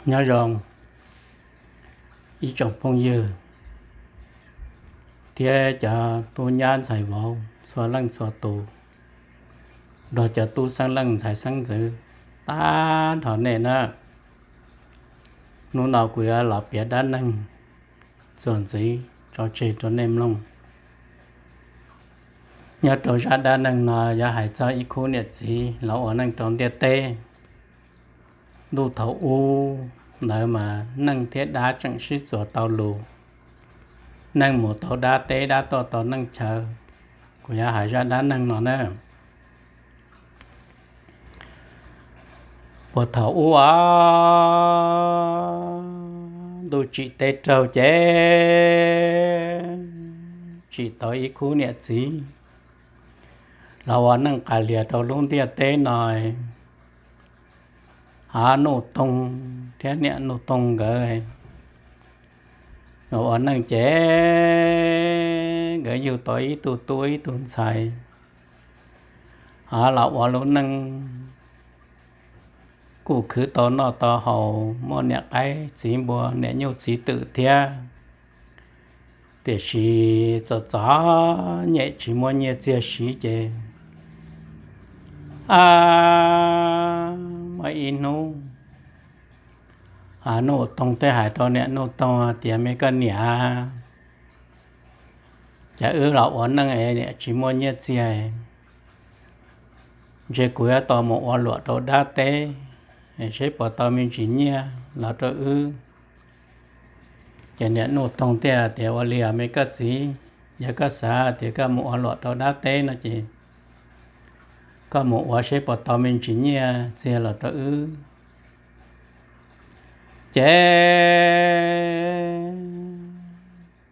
Nyob zoo ib tsoom phooj ywg thiab cov tub nyab ntxhais vauv txhua leej txhua tus, nrog cov tub xeeb leej ntxhais xeeb ntxwv tag nrho nej na. Hnub no kuv yuav los piav dab neeg txuas ntxiv tso tseg rau nej mloog. Nyob rau zaj dab neeg no yuav hais txog ib khub niam txiv los ua neej rau ntiaj teb. Ntuj thaum ub ntawd mas neej thiab dab tseem sib txuas tau lus, neej mus tau dab teb, dab tuaj tau neej chaw. Kuv yuav hais zaj dab neeg no na. Puag thaum ub os, ntuj tsim teb raug ces tsim tau ib khub niam txiv los ua neej qas lias rau lub ntiaj teb no. Hos Nuj Toog thiab niam Nuj Toog nkawd los ua neej ces nkawd yug tau ib tug tub ib tug ntxhais, hos los ua lub neej kuj khwv tau noj tau haus, muaj niam qaib txiv npua, niam nyuj txiv twm thiab. Tiam sis txom txom nyem tsis muaj nyiaj txiag siv ces, a, muaj ib hnub, a, Nuj Toog thiaj hais rau niam Nuj Toog tias, Me koj niam, cas wb los ua neej es niam tsis muaj nyiaj txiag, ntshe kuv yuav tau mus ua luam rau dab teb seb puas tau me ntsis nyiaj los rau wb. Ces niam Nuj Toog thiaj tias, Ua li os me koj txiv, yog koj xav tias koj mus ua luam rau dab teb no ces koj mus ua seb puas tau me ntsis nyiaj txiag los rau wb. Ces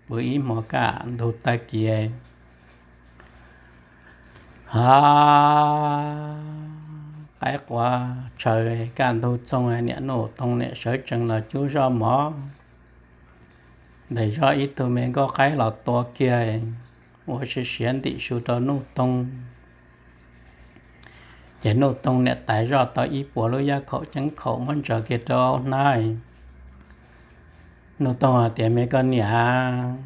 pw ib hmo kaj ntug tag kis, ha, qaib qua tshaws kaj ntug txoog, niam Nuj Toog niam sawv tsees los cub zoj mov, ntes zoj ib tug me nkauj qaib los tua kiag ua siav siav ntim su rau Nuj Toog. Ces Nuj Toog niam tais zoj tau ib puas lub yaj khaum ceeb khaum muab ntsaws kiag rau hauv hnab. Nuj Toog hais tias, Me koj niam,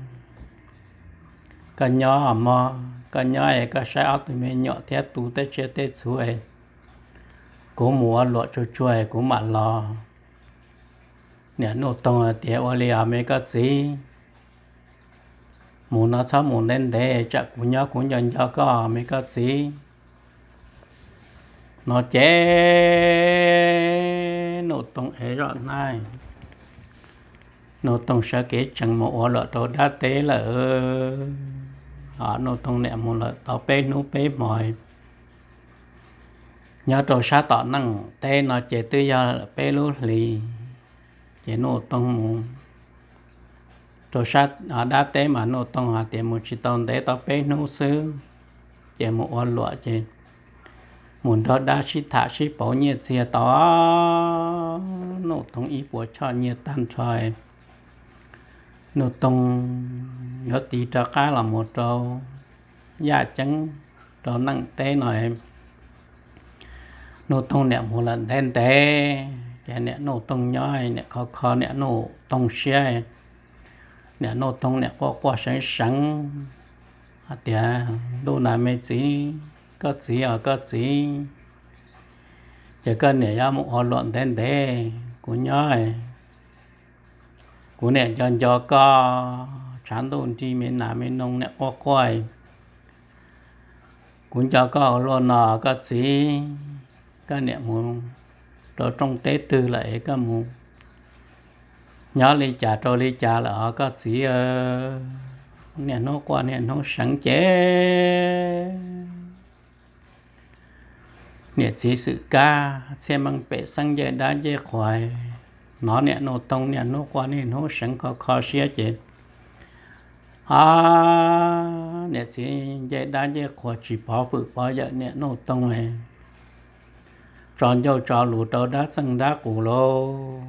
koj nyob mog, koj nyob es koj saib ob tug me nyuam thiab tu tej tsiaj tej txhu es kuv mus ua luam tsuag tsuag es kuv mam los. Niam Nuj Toog hais tias, Ua li os me koj txiv, mus no txhob mus ntev ntev, tsam kuv nyob kuv nco nco koj me koj txiv. No ces Nuj Toog ev zoj hnab, Nuj Toog sawv kev tsees mus ua luam rau dab teb lawm. Nuj Toog niam mus lawm tau peb hnub peb hmo. Nyob rau sab tom neej teb no ces twb yog peb lub hlis, ces Nuj Toog mus rau sab dab teb mas Nuj Toog hais tias mus tsis tau ntev, tau peb hnub xwb ces mus ua luam ces mus nrog dab sib tham sib pauv nyiaj txiag tau Nuj Toog ib puas choj nyiaj tag nrho. Nuj Toog yuav tiv rov qab los mus rau yaj ceeb rau neej teb no. Nuj Toog niam mus lawm ntev ntev ces niam Nuj Toog nyob, niam kho kho niam Nuj Toog siab. Niam Nuj Toog niam quaj quaj seev seev hais tias, Ntuj nas me txiv, koj txiv os koj txiv, ces koj niam yuav mus ua luam ntev ntev, kuv nyob, kuv niam nco nco koj, tshav ntuj nrig me nas me noog niam quaj quaj, kuv nco koj ua luaj no koj txiv. Koj niam mus rau rooj teb twg lawm es koj mus nyob li cas rau li cas lawm os koj txiv? Niaj hnub quaj niaj hnub seev ces niam txiv Xwm Kab Txhiaj Meej pem xeeb ncej dab ncej qhuas hnov niam Nuj Toog niaj hnub quaj niaj hnub seev kho kho siab ces, a, niam txiv ncej dab ncej qhuas tsis pov fwm pov yawm niam Nuj Toog, tso ncauj tso lus rau dab txeej dab qus lauj.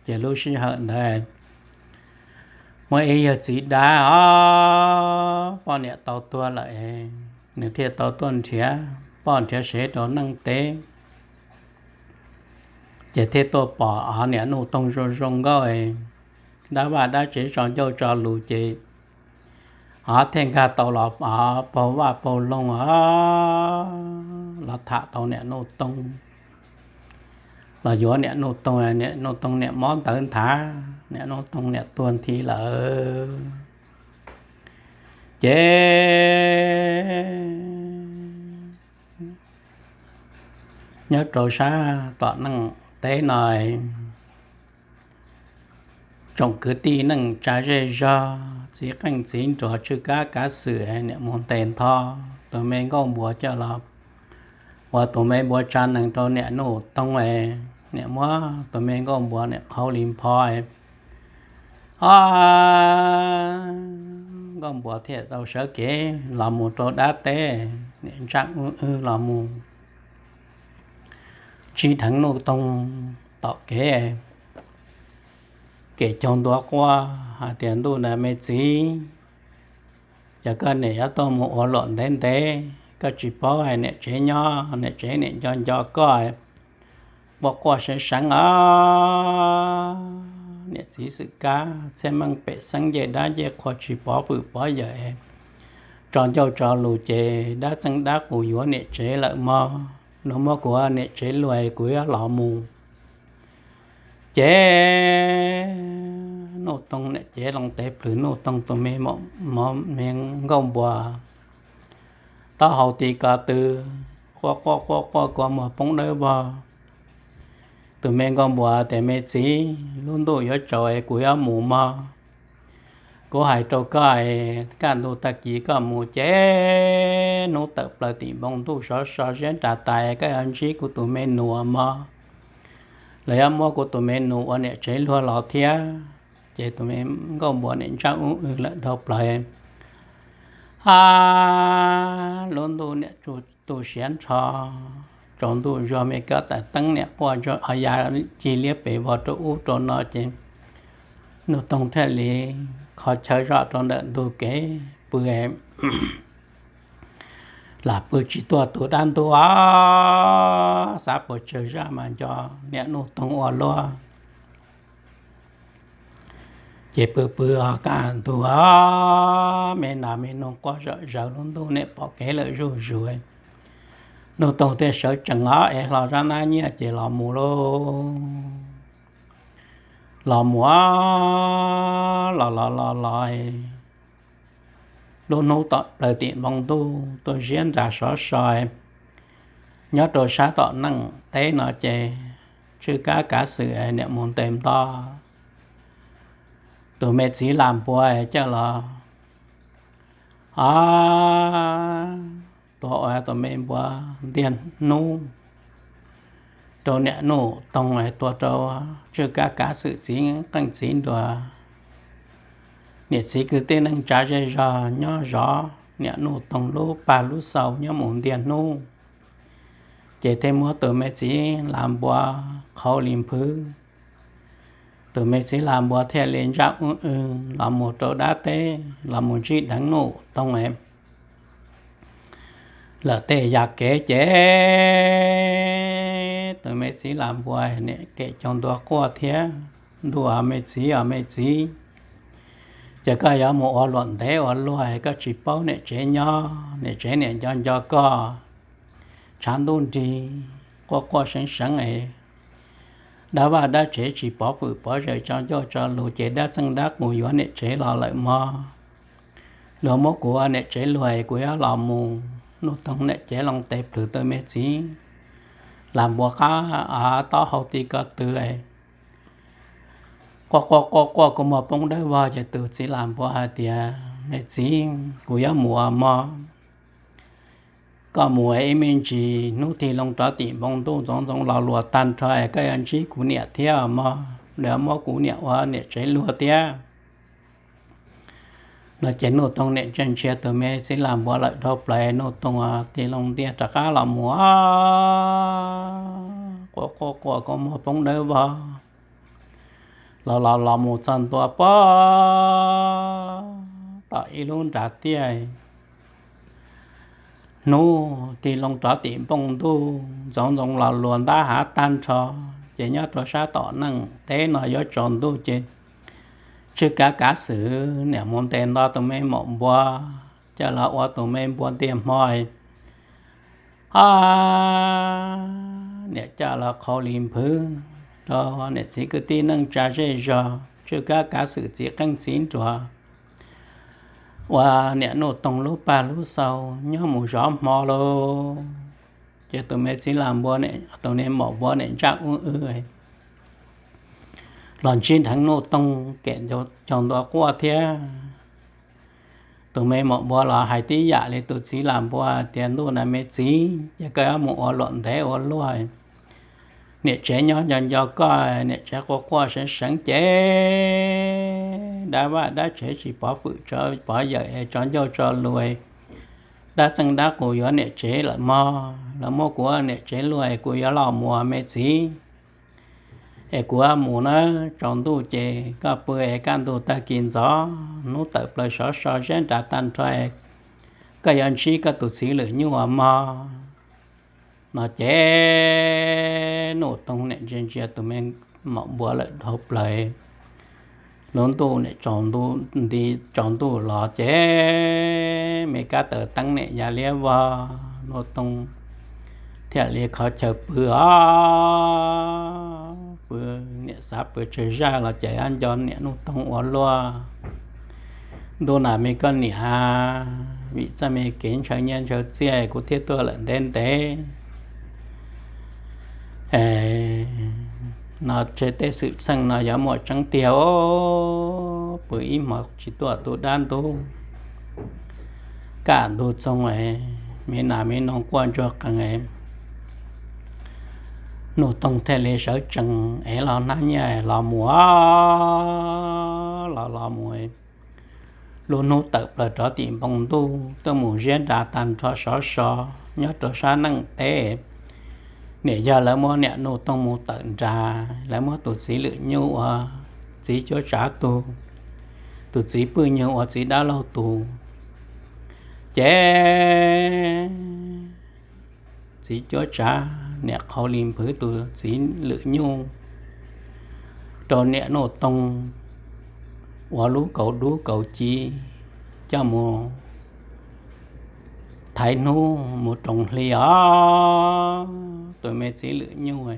Ces lub sij hawm ntawd muaj ib yawg txiv dab os, poj niam tau tuag lawm, nws thiaj tau tuaj nrhiav poj nrhiav sev rau neej teb. Ces thiaj tuaj pom o niam Nuj Toog zoo zoo nkauj, dab vaj dab tsev tso ncauj tso lus ces o thiaj nkag tau los o paug vaj paug loog o los tham tau niam Nuj Toog, los yuav niam Nuj Toog, niam Nuj Toog niam mob ntawv nthav, niam Nuj Toog niam tuag nthi lawm. Ces nyob rau sab tom neej teb no, tsoom kwv tij neej tsa zej zog, txiv qeej txiv nruas, tswj kab kav xwm, niam mus ntes ntho tus me nkauj npuas coj los ua tus me npua tsa nees rau niam Nuj Toog, niam muab tus me nkauj npuas niam qhau li npho o nkauj npuas thiaj tau sawv kev los mus rau dab teb, niam ntsaj wb wb los mus ntsib dheev Nuj Toog tom kev. Kev caug ntua quaj hais tias, Ntuj na me txiv, ces koj niam yuav tuaj mus ua luam ntev ntev, koj tsis paub hais niam tsev nyob, niam tsev niam nco nco koj, quaj quaj seev seev o niam txiv xwm kab txhiaj meej pem xeeb ncej dab ncej qhua tsis pov fwm pov yawm, tso ncauj tso lus ces dab txeej dab qus yuav niam tsev lawm mog. Luag muab kuv niam tsev luag kuv yuav los mus. Ces Nuj Toog niam cev loo tes plhws Nuj Toog tus me, me nkauj npuas taub hau ti ko tw, quaj quaj quaj quaj kua muag poob dawb vog. Tus me nkauj npuas tias, Me txiv, lub ntuj yuav tsaus es kuv yuav mus mog. Kuv hais rau koj, kaj ntug tag kis koj mus ces hnub tawm plaws tim npoo ntuj sov so ziab nras tais koj yuav ntsib kuv tus me nus mog. Los yuav muab kuv tus me nus ua niam tsev luag los thiab. Ces tus me nkauj npuas niam ntsaj ub w lawm dhau plaws. A, lub ntuj niam tu siav nrho, tsaus ntuj zog me kab tais teeb niam quaj ya cig liab pes vog rau ub rau no ces Nuj Toog thiaj li kho chaw zoj rau ntawm ntug kev pw, lam pw tsis tuag tus dab ntub. Xav puas tsawg zaj mas nco niam Nuj Toog ua luaj. Ces pw pw o kaj ntug o, me nas me noog quaj zom zaws, lub ntuj niam pom kev lawm zuj zus. Nuj Toog thiaj sawv tsees o es hlo zab nab nyiaj ces los mus lauj. Los mus o, los los los los, lub hnub tom plaws tim npoo ntuj tuaj ziab nras sov so. Nyob rau sab tom neej teb no ces tswj kab kav xwm niam mus ntes nto tus me txiv las npua coj los a, tua ua tus me npua ntiag hnub rau niam Nuj Toog, tua rau tswj kab kav xwm txiv qeej txiv nruas. Niam txiv kwv tij neej tsa zej zog nyob zov niam Nuj Toog lub pag lub xau nyob mus ntiag hnub, ces thiaj muab tus me txiv las npua qhau li nphwv. Tus me txiv las npua thiaj li ntsaj ub w los mus rau dab teb los mus ntsib dheev Nuj Toog lawm tej yam kev ces tus me txiv las npua niam kev caug ntua quaj thiab, Ntuj o me txiv o me txiv, ces koj yuav mus ua luam ntev ua luag, koj tsis paub niam tsev nyob, niam tsev niam nco nco koj. Tshav ntuj nrig, quaj quaj seev seev es dab vaj dab tsev tsis pov fwm pov zes tso ncauj tso lus ces dab txeej dab qus yuav niam tsev los lawm mog. Luag muab kuv ua niam tsev luag es kuv yuav los mus. Nuj Toog niam cev loo tes plhws tus me txiv las npua qab taub hau ti ko tw, quaj quaj quaj quaj kua muag poob dawb vog ces tus txiv las npua hais tias, Me txiv, kuv yuav mus mog. Koj mus ib me ntsis, hnub tig loo rov tim npoo ntuj ntxoov ntxoo los luas tag nrho es koj yuav ntsib kuv niam thiab mog, yuav muab kuv niam ua niam tsev luag thiab. No ces Nuj Toog niam ntsia ntsia tus me txiv las npua lawm dhau plaws, Nuj Toog tig loo ntiag rov qab los mus, quaj quaj quaj kua muag poob dawb vog, los los los mus txog ntua pog tom ib lub nrad tiaj. Hnub tig loo rov tim npoo ntuj ntxoov ntxoo los luas ntab hav tag nrho. Ces nyob rau sab tom neej teb no yuav tsaus ntuj ces tsw kav kav xwm niam mus ntes nto tus me maum npua, coj los ua tus me npua ntiag hmo. Ab, niam coj los qhau li nphwv rau niam txiv kwv tij neej tsa zej zog, tsw kav kav xwm txiv qeej txiv nruas, ua niam Nuj Toog lub paj lub xau nyob mus zov hmo lauj. Ces tus me txiv las npua, tus me maum npua niam ntsaj ub wb los ntsib dheev Nuj Toog kem caug ntua quaj thiab. Tus me maum npua los hais tib yam li tus txiv las npua tias, ntuj na me txiv, ces koj yuav mus ua luam ntev ua luag, niam tsev nyob nco nco koj, niam tsev quaj quaj seev seev ces dab vaj dab tsev tsis pov fwm pov yawm es tso ncauj tso lus, dab txeej dab qus yuav niam tsev lawm mog, los muab kuv ua niam tsev luag kuv yuav los mus me txiv. Es kuv mus na, tsaus ntuj ces koj pw es kaj ntug tag kis ntxov hnub tawm plaws sov so ziab nras tag nrho, koj yuav ntsib koj tus txiv lwm nyuj mog. No ces Nuj Toog niam ntsia ntsia tus me maum npua lawm dhau plaws, lub ntuj niam tsaus nti, tsaus ntuj los ces me kab taws teeb niam ya liab vog, Nuj Toog thiaj li qhov chaw pw os. Pw, niam xav pw tsawg zaj los ces nco niam Nuj Toog ua luaj. Ntuj na me koj niam, vim txoj me kev ntshaw nyiaj ntshaw txiaj kuv thiaj tuaj lawm ntev ntev. No tej xwm txheej no yuav muaj tseeb tiag os. Pw ib hmos tsis tuaj tu dab ntub, kaj ntug txoog, me nas me noog quaj ntsuag qees, Nuj Toog thiaj li sawv tsees es los hnab nyiaj los mus, los los mus. Lub hnub tawm plaws rov tim npoo ntuj tuaj mus ziab nras tag nrho sov so nyob rau sab neej teb. Niam yog lawv muab niam Nuj Toog mus tawm nras, lawv muab tus txiv lwm nyuj ua txiv cuab tsav tug, tus txiv pwj nyuj ua txiv dab laug tug. Ces txiv cuab tsav niam qhau li nphwv tus txiv lwm nyuj rau niam Nuj Toog ua lub kauv dub kauv ci coj mus thaiv hnub mus roos hli os. Tus me txiv lwm nyuj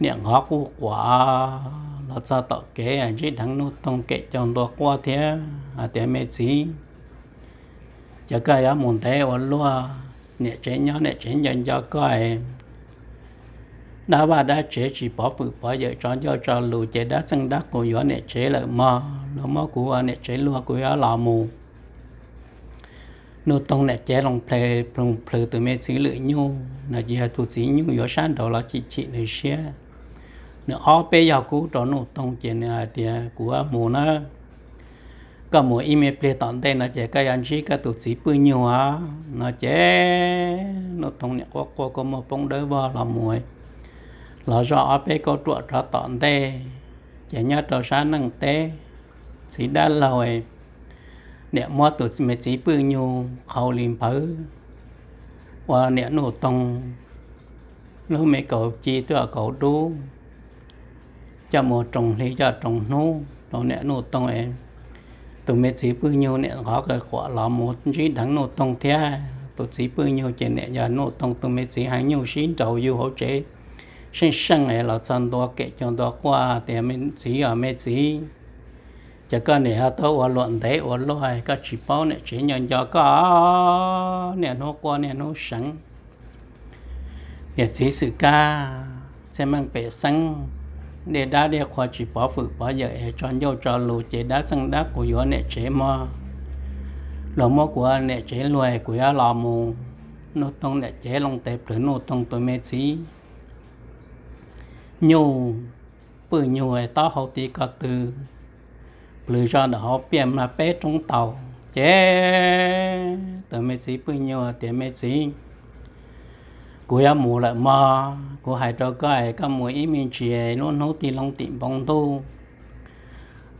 niam nqov quj quam los txog tom kev ntsib dheev Nuj Toog kem caug ntua quaj thiab hais tias, me txiv, ces koj yuav mus ntev ua luaj, niam tsev nyob niam tsev nco nco koj, dab vaj dab tsev tsis pov fwm pov yawm tso ncauj tso lus ces dab txeej dab qus yuav niam tsev lawm mog, los muab kuv ua niam tsev luag kuv yuav los mus. Nuj Toog niam cev loo plhws plhws tus me txiv lwm nyuj no ces yog tus txiv nyuj yuav sab nraud los chim chim nws siab. Nws ob peb yog kub rau Nuj Toog ces nws hais tias, kuv mus na, koj mus ib me pliag tom ntej no ces koj yuav ntsib koj tus txiv pwj nyuj no ces Nuj Toog niam quaj quaj kua muag poob dawb vog los mus, los zoj ob peb kauj ruam rov tom ntej, ces nyob rau sab neej teb, txiv dab laug niam muab tus me txiv pwj nyuj qhau li nphawv ua niam Nuj Toog lub me kaus ci tuaj kaus dub coj mus roos hli coj roos hnub rau niam Nuj Toog. Tus me txiv pwj nyuj niam nqov qw quam los mus ntsib dheev Nuj Toog thiab. Tus txiv pwj nyuj ces niam yog Nuj Toog tus me txiv heev nyuj sib nraus yug hauv tsev seej seej los txog ntua kem caug ntua quaj tias, me txiv os me txiv, ces koj niam yog tuaj ua luam ntev ua luaj koj tsis paub niam tsev nco nco koj, niaj hnub quaj niaj hnub seev. Niam txiv xwm kab txhiaj meej pem xeeb, dej dab dej qhua tsis pov fwm pov yawm es tso ncauj tso lus ces dab txeej dab qus yuav niam tsev mog, los muab kuv ua niam tsev luag kuv yuav los mus. Nuj Toog niam cev loo tes plhws Nuj Toog tus me txiv nyuj, pwj nyuj taub hau ti ko tw, plhws zoj ntawm hauv piaj mlog peb roob taus ces tus me txiv pwj nyuj tias, me txiv, kuv yuav mus lawm mog, kuv hais rau koj es koj mus ib me ntsis, lub hnub tig loo tim npoo ntuj,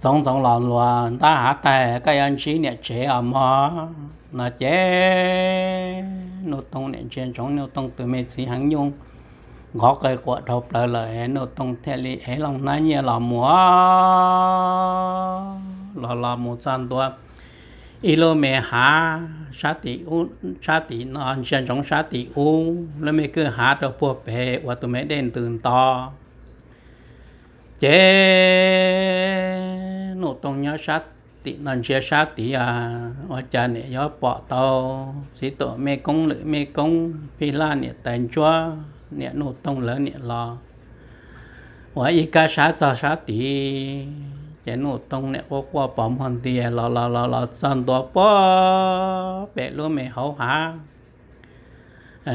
txoov ntxoov los luas ntab hav tag koj yuav ntsib niam tsev os mog. No ces Nuj Toog niam ntsia ntsoov Nuj Toog tus me txiv heev nyuj, nqov qe quam dhau plaws lawm, Nuj Toog thiaj li ev loo hnab nyiaj los mus, los los mus txog ntua ib lub me hav sab tim no, ntsia ntsoov sab tim ub, lub me kwj hav rau puag pem uas tus me dej ntws nto. Ces Nuj Toog nyob sab tim no ntsia sab tid, ua cas niam yuav pom tau txiv tuam mej koob lwm mej koob, phij laj niam tais ntsuab, niam Nuj Toog lawv niam los ua ib kab sab txog sab tid. Ces Nuj Toog niam quaj quaj pos muag nti los los los los txog ntua puag pem lub me hauv hav.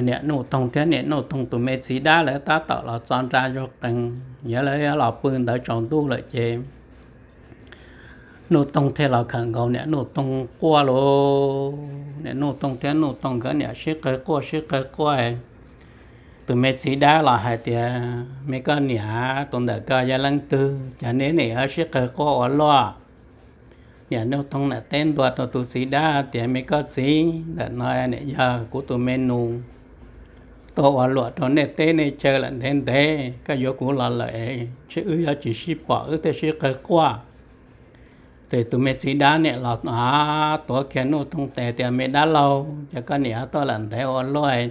Niam Nuj Toog thiab niam Nuj Toog tus me txiv dab lawv tab tom los txo nra zog qees, yog lawv los pw ntawd tsaus ntuj lawm ces Nuj Toog thiaj los khawm nkaus niam Nuj Toog quaj lauj. Niam Nuj Toog thiab Nuj Toog nkawd niam sib qawg quaj sib qawg quaj. Tus me txiv dab los hais tias, Me koj niam, tus ntawm ko yog leej twg, cas neb niam yuav sib qawg quaj ua luaj? Niam Nuj Toog niam teb ntua rau tus txiv dab tias, Me koj txiv, ntawm no niam yog kuv tus me nus tuaj ua luam rau nej teb nej chaw lawm ntev ntev, koj yuav kuv los lawm, tsis wb yuav tsis sib pom wb thiaj sib qawg quaj. Ces tus me txiv dab niam los tuav kiag Nuj Toog tes tias, Me dab laug, cas koj niam tuaj lawm ntev ua luaj?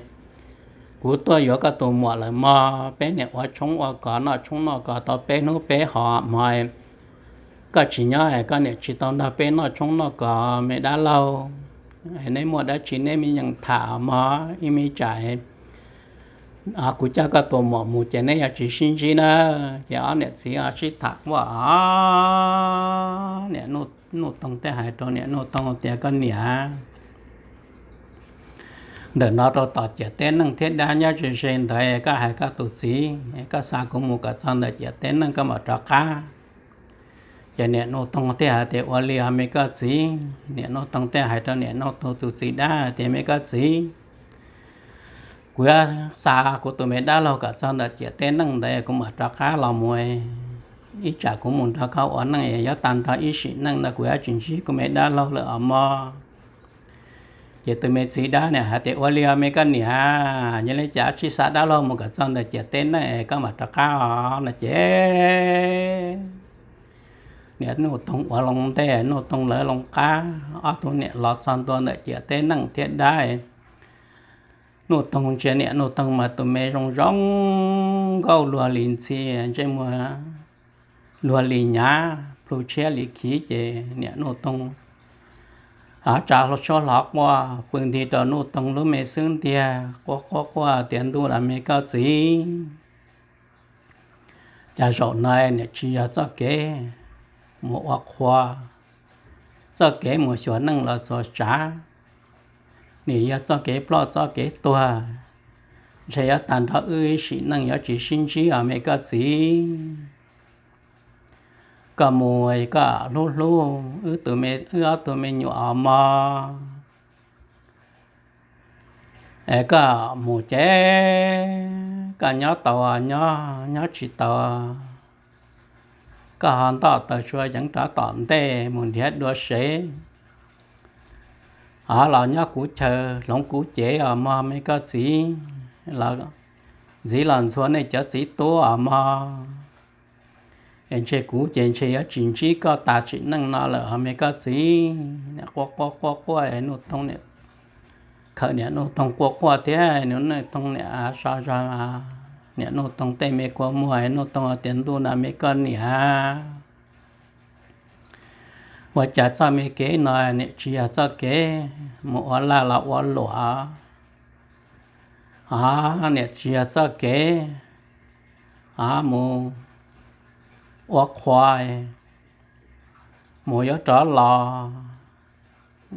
Kuv tuaj yuav koj tus muam lawm mog, peb niam ua tshoob ua kos noj tshoob noj kos tau peb hnub peb hmo, koj tsis nyob es koj niam tsis tau nrog peb noj tshoob noj kos me dab laug. Neb muaj dab tsi neb me yeej tham mog, ib me tsam kuv coj koj tus muam mus ces neb yuav tsis sib ntsib na. Ces ob niam txiv sib tham quaj. Niam Nuj Toog thiaj hais rau niam Nuj Toog tias, Koj niam, ntawm no rau tom ciam teb neej thiab dab nyob ze ze ntawd, koj hais koj tus txiv, koj xa kuv mus kom txog ntawm ciam teb neej koj mam rov qab. Ces niam Nuj Toog thiaj hais tias, Ua li os me koj txiv. Niam Nuj Toog thiaj hais rau niam Nuj Toog tus txiv dab tias, Me koj txiv, kuv yuav xa kuv tus me dab laug kom txog ntawm ciam teb neej ntawd kuv mam rov qab los mus. Ib tsam kuv mus nrog koj ua neej yuav tag nrho ib sim neej no kuv yuav tsis ntsib kuv me dab laug lawm os mog. Ces tus me txiv dab niam hais tias, Ua li os me koj niam, yog li cas tsis xa dab laug mus kom txog ntawm ciam teb neej koj mam rov qab os no ces niam Nuj Toog ua loo ntej, Nuj Toog lawv loo qab, ob tug niam los txog ntua ntawm ciam teb neej thiab dab. Nuj Toog ntsia niam Nuj Toog mas tus me zoo zoo nkauj luag li ntxhi, ntsej muag luag li nyav, plhu tshiab li khiv ces niam Nuj Toog tsa suab hlo quaj pw nti rau Nuj Toog lub me xub ntiag quaj quaj quaj tias, Ntuj, me koj txiv, cas zaum no niam tsis yog txoj kev mus ua qhua, txoj kev mus xyuas neej los txhua tsav, nim yog txoj kev ploj txoj kev tuag, ntshe yuav tag nrho wb sim neej yuav tsis sib ntsib os me koj txiv. Koj mus koj hlub hlub wb ob tug me nyuam os mog. Es koj mus ces koj nyob tau nyob, nyob tsis tau koj ho ntoj taws sua yeev rov tom ntej mus nrhiav dua sev. Ho los nyob kuv chaw hloov kuv cev os mog me koj txiv, los ntxiv los ntxhua nej cov txiv tub os mog. Es ntshe kuv ces ntshe yuav tsis ntsib koj tas sim neej no lawm os me koj txiv. Quaj quaj quaj quaj, Nuj Toog niam khawm niam Nuj Toog quaj quaj thiab, Nuj Toog niam so zog, niam Nuj Toog tej me kua muag, Nuj Toog tias, Ntuj, me koj niam, ua cas txoj me kev no niam tsis yog txoj kev mus ua laj los ua luam, niam tsis yog txoj kev mus ua qhua, mus yuav rov los,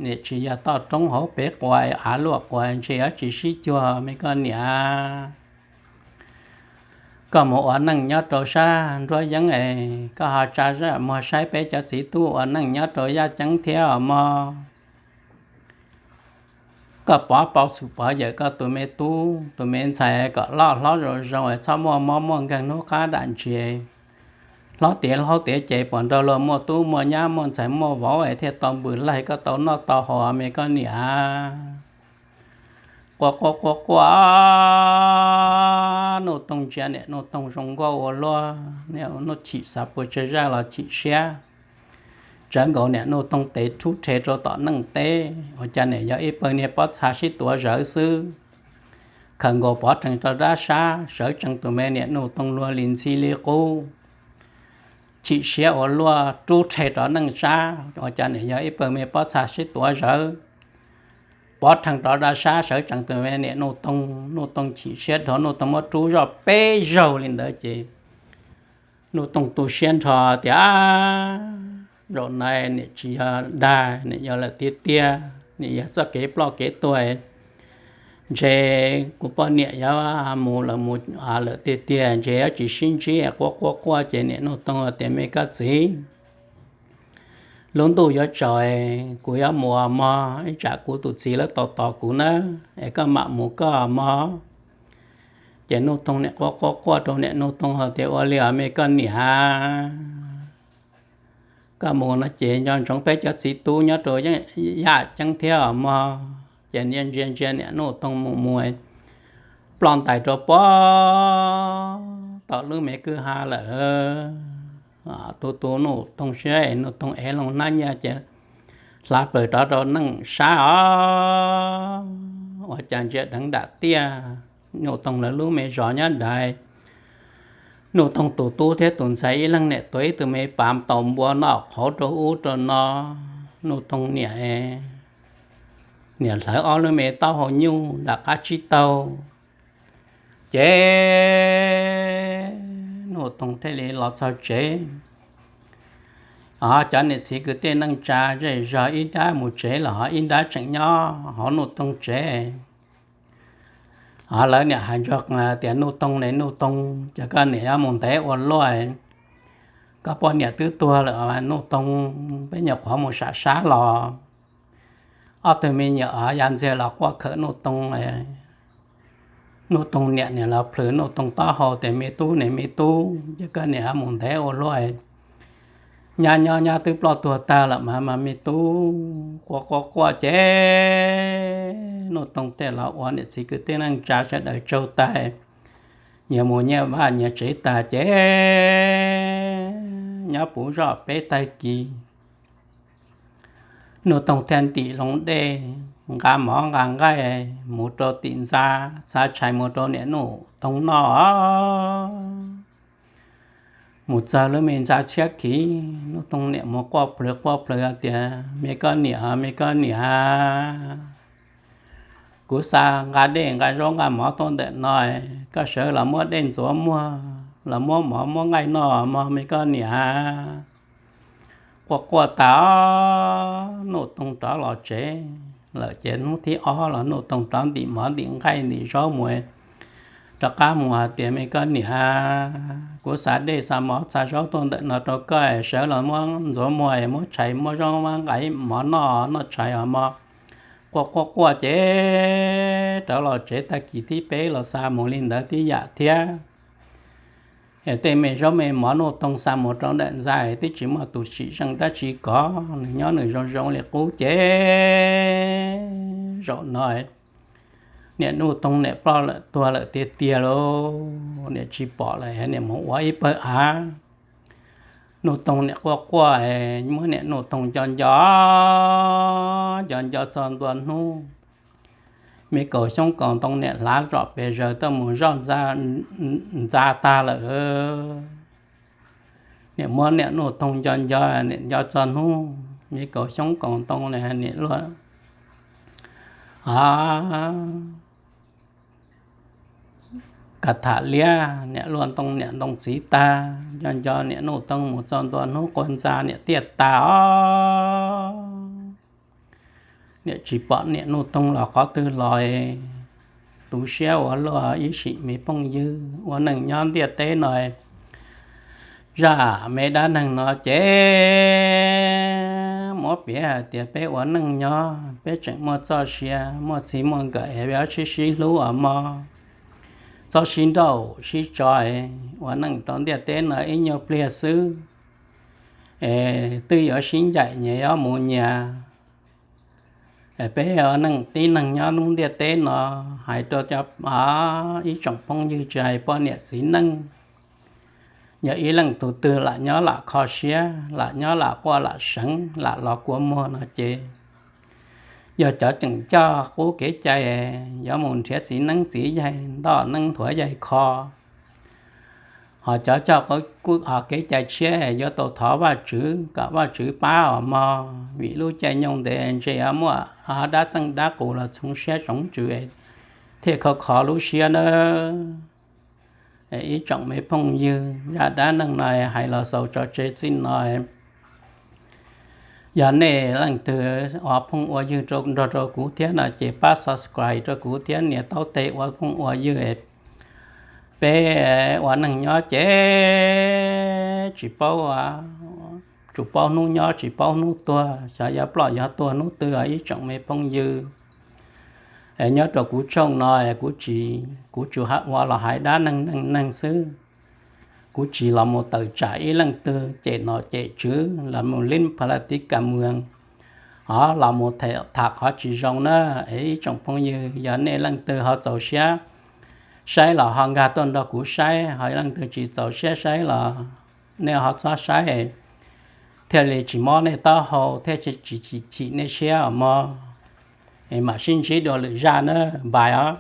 niam tsis yog toj roob hauv pes quas av luaj quas ntshe yuav tsis sib cuag me koj niam. Koj mus ua neej nyob rau sab nruab yeeb es koj ho tsa zaj muag saib peb cov txiv tub ua neej nyob rau yaj ceeb thiab os mog. Koj pov pau xum pov yawm koj tus me tub tus me ntxhais kom loj hlob zoo zoo es txhob muaj mob muaj nkeeg hnub qab dam ntsis. Hlob tiav hlob tiav ces puas nrog luag muaj tub muaj nyab muaj ntxhais muaj vauv es thiaj tau npws laig koj tau noj tau haus me koj niam. quaj quaj quaj quaj, Nuj Toog ntsia niam Nuj Toog zoo nkauj ua luaj, niam Nuj Toog chim xav puas tsawg zaj los chim siab. Tsawv nkaus niam Nuj Toog tes rub rhe rau tom neej teb, ua cas niam yog ib pawg niag pob txha sib tuav zawv xwb. Khaws nkaus pov rhees rau dab sab, sawv tsees tus me niam Nuj Toog luag li ntxhi li qub, chim siab ua luaj rub rhe rov neej sab, ua cas niam yog ib pawg me pob txha sib tuav zawv. Pov rhees rov dab sab, sawv tsees tus me niam Nuj Toog, Nuj Toog chim siab dhau, Nuj Toog muab rub zoj peb zaug li ntawd ces Nuj Toog tu siab nrho tias, Zaum no niam tsis yog dag, niam yog lawm tiag tiag, niam yog txoj kev ploj kev tuag. Ntshe kuv poj niam yuav mus lawm, mus lawm tiag tiag, ntshe yuav tsis sib ntsib. Quaj quaj quaj ces niam Nuj Toog tias, Me koj txiv, lub ntuj yuav tsaus, kuv yuav mus mog, ib tsam kuv tus txiv lawv tos tos kuv na, es koj mam mus koj mog. Ces Nuj Toog niam quaj quaj quaj rau niam Nuj Toog hais tias, Ua li os me koj niam, koj mus no ces nco ntsoov peb cov txiv tub nyob rau yaj ceeb thiab os mog. Ces ntsia ntsia niam Nuj Toog mus mus, ploj ntais rau pob tom lub me kwj ha lawm. Tu tu Nuj Toog siab, Nuj Toog ev loo hnab nyiaj ces hla plaws rov rau neej sab os. Ua cas ntsia dheev nram tiaj, Nuj Toog lawv lub me zos nyob ntawd, Nuj Toog tus tub thiab tus ntxhais ib leeg niam tuav ib tug me pas taus npua noj qhauv rau ub rau no. Nuj Toog niam, niam hlawv ob lub me taub hau nyuj nram qab tsib taug. Ces Nuj Toog thiaj li los txog tsev. Cov niam txiv kwv tij neej tsa zej zog ib nrab mus tsev los ho ib nrab tseem nyob hauv Nuj Toog tsev. Lawv niam hais ntsuag tias, Nuj Toog ne, Nuj Toog, cas koj niam yuav mus ntev ua luaj? Koj poj niam twb tuag lawm Nuj Toog, peb nyuam qhuav mus sam sab los. Ob tug me nyuam ya ntxiag los quaj khawm Nuj Toog. Nuj Toog niam nim los plhws Nuj Toog taub hau tias, Me tub ne, me tub, cas koj niam yuav mus ntev ua luaj? Nyab nyob nyab twb ploj tuag tag lawm mas mas me tub. Quaj quaj quaj ces Nuj Toog thiaj los ua niam txiv kwv tij neej tsa sawv daws tsaug tag, nyias mus nyias vaj nyias tsev tag ces nyob puv zoj peb tag kis, Nuj Toog thiaj ntim loo dej, nqa mov nqa nqaij mus rau tim ntxa, txhaj tshais mus rau niam Nuj Toog noj. Mus txog lub me ntxa tshiab khiv, Nuj Toog niam mus quaj plhws quaj plhws tias, Me koj niam, me koj niam, kuv xa nqa dej nqa zaub nqa mov tuaj ntawm no, koj sawv los muab dej ntxuav muag, los muab mov muab nqaij noj mog me koj niam. Quaj quaj tas, Nuj Toog rov los tsev lawm ces hnub thib ob los Nuj Toog rov ntim mov ntim nqaij ntim zaub mus, rov qab mus hais tias, Me koj niam, kuv xa dej xa mov xa zaub tuaj ntawm no rau koj, sawv los muab ntxuav muag, muab tshais muab zaub muab nqaij mov noj, noj tshais os mog. Quaj quaj quaj ces rov los tsev tag kis thib peb los xa mus li ntawd tib yam thiab. Es tej me zaub me mov Nuj Toog xa mus rau ntawm ntxa twb tsis muaj tus tsim zeej dab tsi kov, nws nyob nws zoo zoo li qub ces zaum no niam Nuj Toog niam ploj lawm tuag lawm tiag tiag lauj, niam tsis pom lawm, niam mus ua ib pawg av. Nuj Toog niam quaj quaj, muab niam Nuj Toog nco nco, nco nco txog ntua hnub, me kaus xyoob kaus ntoo niam hlav zom pes zaws tuaj mus zoj ntxa tag lawm. Niam muab niam Nuj Toog nco nco, niam nco txog hnub, me kaus xyoob kaus ntoo niam luaj, a, ka tham liab niam luaj ntoo niam ntoo txiv tag, nco nco niam Nuj Toog mus txog ntua hnub quag ntxa niam tiaj tag os. Niam tsis pom niam Nuj Toog los qhov twg los, tu siab ua luaj ib sim me phooj ywg ua neej nyob ntiaj teb no. Zaj me dab neeg no ces muab piav hais tias peb ua neej nyob peb tseem muaj txoj sia, muaj txij muaj nkawm es peb sib sib hlub os mog. Txhob sib nrauj sib tso, ua neej rau ntiaj teb no ib nyuag pliag xwb es twb yuav sib ncaim nyias yuav mus nyias. Peb ua neej tib neeg nyob lub ntiaj teb no, hais rau cov ib tsoom phooj ywg tsis hais poj niam txiv neej, yog ib leej tus twg lam nyob lam kho siab, lam nyob lam quaj lam seev, lam los kua muag no ces yog cov tseem coj qub kev cai yuav mus nrhiav txiv neeb txiv yaig, ntoj neeb nthuav yaig kho. Ho cov coj kev cai tshiab yuav tau thov Vajtswv kom Vajtswv pab os mog, vim lub caij nyoog ntev ntshe yuav muaj dab txeej dab qus los txhoov siab tsoov tswv thiaj kho kho lub siab nawb. Ib tsoom me phooj ywg, zaj dab neeg no hais los xaus tso tseg txij no. Yog nej leej twg ua phooj ua ywg nrog rau kuv thiab no ces pab subscribe rau kuv thiab nias taub teg ua phooj ua ywg. Peb ua neeg nyob ces tsis paub, tsuas paub hnub nyob tsis paub hnub tuag, xyov yuav ploj yuav tuag hnub twg os ib tsoom me phooj ywg. Nyob rau kuv tshooj no kuv tsis, kuv tsuas ua los hais dab neeg neej neeg xwb. Kuv tsis los mus tawm tsam ib leej twg cem nom cem tswv los mus lib pha la tib kas muas, ho los mus tham qhov tsis zoo na. Ib tsoom phooj ywg, yog nej leej twg ho txaus siab saib los ho nkag tuaj nrog kuv saib, ho leej twg tsis txaus siab saib los nej ho txhob saib, thiaj li tsis mob nej taub hau thiab tsis chim nej siab os mog. Mam sib ntsib dua lwm zaj na, bye os.